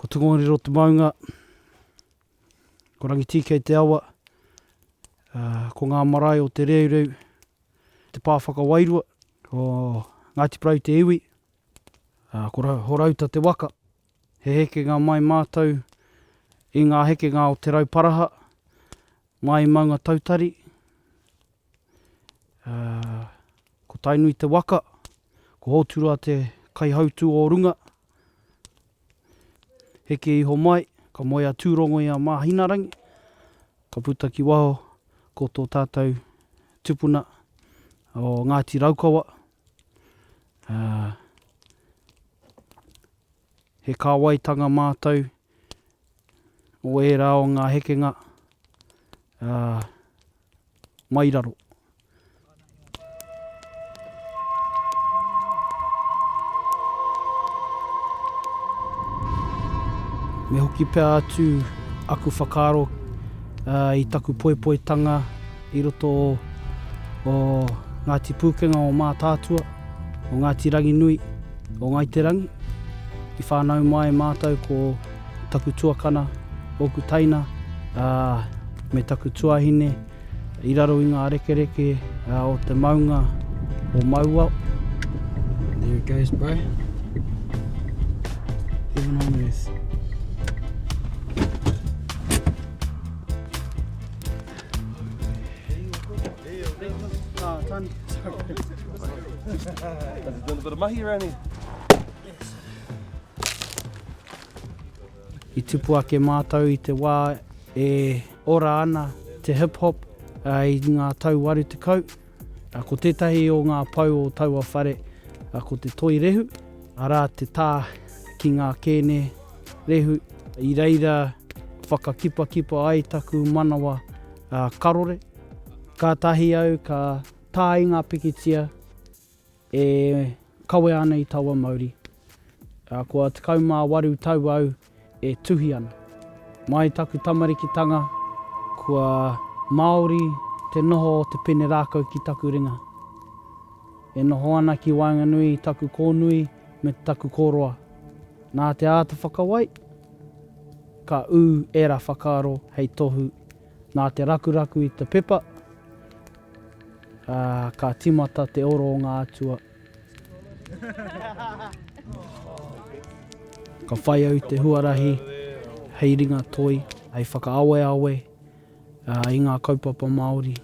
Ko Tungongoriro te maunga, ko Rangitīkei te awa, ko ngā marae o Te Reureu, te pā whakawairua, ko Ngāti Porou te iwi, ko Horouta te waka. He hekenga mai mātou i ngā hekenga o Te Rauparaha, mai i Maungatautari, ko Tainui te waka, ko Hōturoa te kaihautū o runga. Heke iho mai, ka moe a Tūrongo i a Māhinarangi, ka puta ki waho ko tō tātou tupuna o Ngāti Raukawa. He kāwaitanga mātou o ērā o ngā hekenga mai raro. Me hoki pea atu aku whakaaro i taku poipoitanga i roto o Ngāti Pūkenga o Mātaatua, o Ngāti Ranginui, o Ngāi Te Rangi. I whānau mai mātou ko taku tuakana, ōku taina, ā, me taku tuahine i raro i ngā rekereke o te maunga o Mauao. There it goes bro. Heaven on earth. Has he done a bit of mahi around here? I tupu ake mātou i te wā e ora ana te hip hop i ngā tau 80. Ko tētahi o ngā pou o taua whare ko te toi rehu, arā te tā ki ngā kēne rehu. I reira whakakipakipa ai taku manawa karore. Kātahi au ka tā i ngā pikitia e kawea ana i taua mauri. Kua 18 tau au e tuhi ana. Mai taku tamarikitanga, kua Māori te noho o te pene rākau ki taku ringa. E noho ana ki waenganui i taku kōnui me taku kōroa. Nā te āta whakawai, ka ū ērā whakaaro hei tohu nā te rakuraku i te pepa, ā, ka tīmata te oro o ngā atua. Ka whai au i te huarahi hei ringa toi, hei whakaaweawe i ngā kaupapa Māori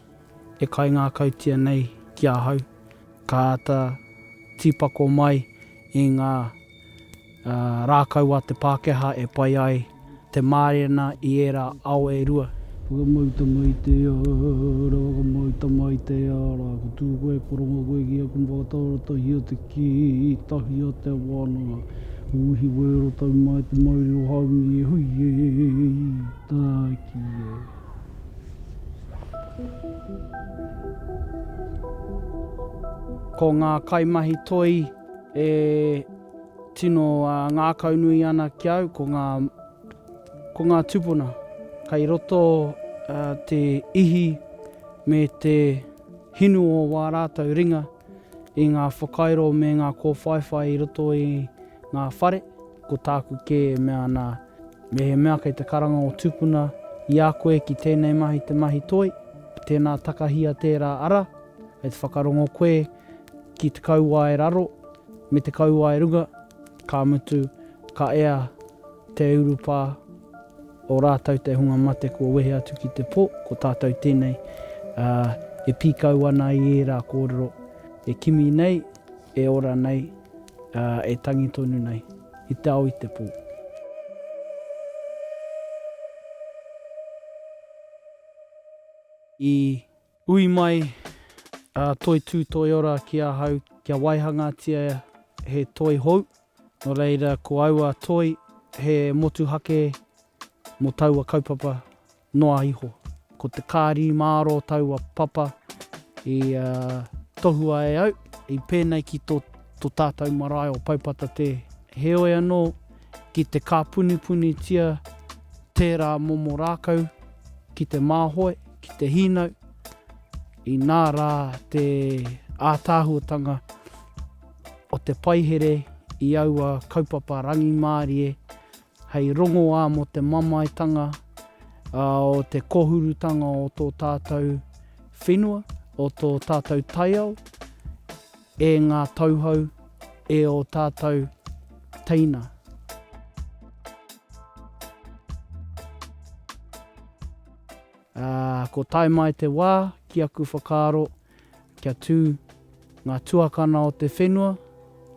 e kaingākautia nei ki ahau. Ka āta tīpako mai i ngā rākau a te Pākehā e pai ai te mārena i ērā ao e rua. Whakamauta mai te ara, whakamauta mai te ara, ko tū koe, ko rongo koe ki aku whakataratahia te kī, tahia te wānanga, uhi wero tau mai te mauri o haumi e hui e, tāki e. Ko ngā kaimahi toi e tino ngākaunui ana ki au, ko ngā, ko ngā tupuna. Kei roto te ihi me te hinu o wā rātou ringa i ngā whakairo me ngā kōwhaiwhai i roto i ngā whare. Ko tāku kē e mea ana, mehemea kei te karanga o tupuna i a koe ki tēnei mahi te mahi toi, tēnā takahia tērā ara, kei te whakarongo koe ki te kauae raro me te kauae runga, ka mutu, ka ea te urupā o rātou te hunga mate kua wehe atu ki te pō, ko tātou tēnei, ā, e pīkau ana i ērā kōrero e kimi nei, e ora nei, ā, e tangi tonu nei, i te ao i te pō. I Ui mai a Toi Tū Toi Ora ki ahau kia waihangatia he toi hou, nō reira ko aua toi he motuhake mō taua kaupapa noa iho. Ko te kāri mārō taua papa i tohua e au, i pēnei ki tō tātou marae o Poupatatē. Heoi anō, ki te kāpunipunitia tērā momo rākau ki te māhoe, ki te hīnau, inā rā te ātaahuatanga o te paihere i aua kaupapa rangimārie. hei rongoā mō te mamaetanga o te kōhurutanga o tō tātou whenua, o tō tātou taiao, e ngā tauhou, e ō tātou teina. Ā, ko tae mai te wā, ki aku whakaaro, kia tū ngā tuakana o te whenua,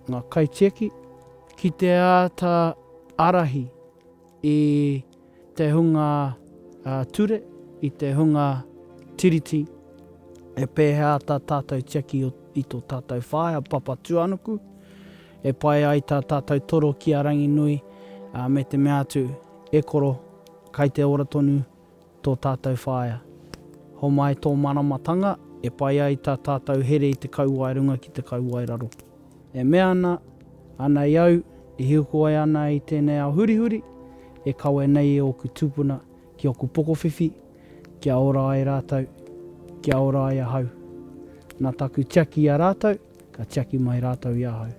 ngā kaitiaki, ki te āta ārahi i te hunga ture, i te hunga tiriti, e pēhea tā tātou tiaki i tō tātou whaea, Papatūānuku, e pai ai tā tātou toro ki a Ranginui, ā, me te mea atu, e koro, kai te ora tonu tō tātou whaea. Homai tō maramatanga e pai ai tā tātou here i te kauae runga ki te kauae raro. E mea ana, ana i au e hīkoi ana i tēnei ao hurihuri, e kawe nei e ōku tūpuna ki ōku pokowhiwhi, kia ora ai rātou, kia ora ai ahau. Nā taku tiaki i a rātou, ka tiaki mai rātou i ahau.